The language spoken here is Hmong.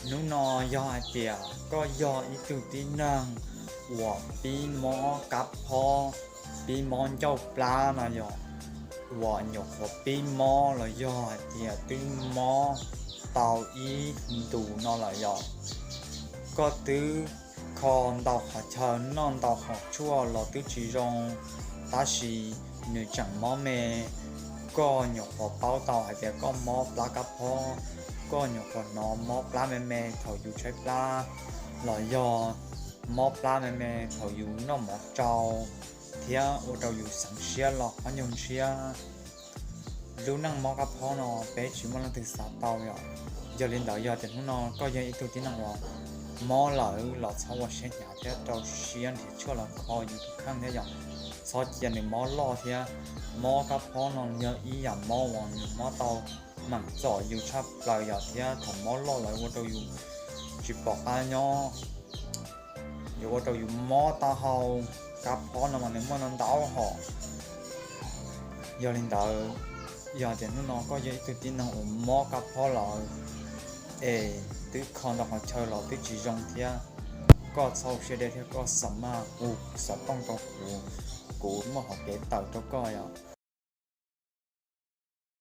Hnub no yog hais tias koj yog ib tug tib neeg uas pib mob kab phob, pib mob ncauj plab no yog, uas nyuam qhuav pib mob los yog hais tias twb mob tau ib ntus no lawm yog, koj twb kho ntau qhov chaw, noj ntau qhov tshuaj los twb tsis zoo, tab sis nws tseem mob me. Koj nyuam qhuav paub tau hais tias koj mob plab kab phob, koj nyuam qhuav hnov mob plab me me thaum yus tshaib plab, los yog mob plab me me thaum yus noj mov tsau, thiab ua rau yus xeev siab los qhov nyuag ntshiab. Lub neej mob kab phob no peb tsis muaj leej twg xav tau yom. Yog li ntawd yog tias hnub no koj yog ib tug tib neeg uas mob lawm los txhob ua siab hnyav thiab rau siab nrhiav tshuaj los kho yus tus kheej thiab yom. Txhob cia nws mob loj thiab. Mob kab phob no yog ib yam mob uas nws mob tau meem txom yus tshaj plaws yom, thiab thaum mob loj lawm ua rau yus tsis pom qab nyob, yuav ua rau yus mob taub hau. Kab phob no mas nws muaj ntau hom. Yog li ntawd, yog tias hnub no koj yog ib tug tib neeg uas mob kab phob lawm es twb kho ntau qhov chaw los twb tsis zoo thiab, koj txhob ua siab deb thiab koj xa maj hu xov tooj rau kuv, kuv muaj hom kev tawm rau koj yom.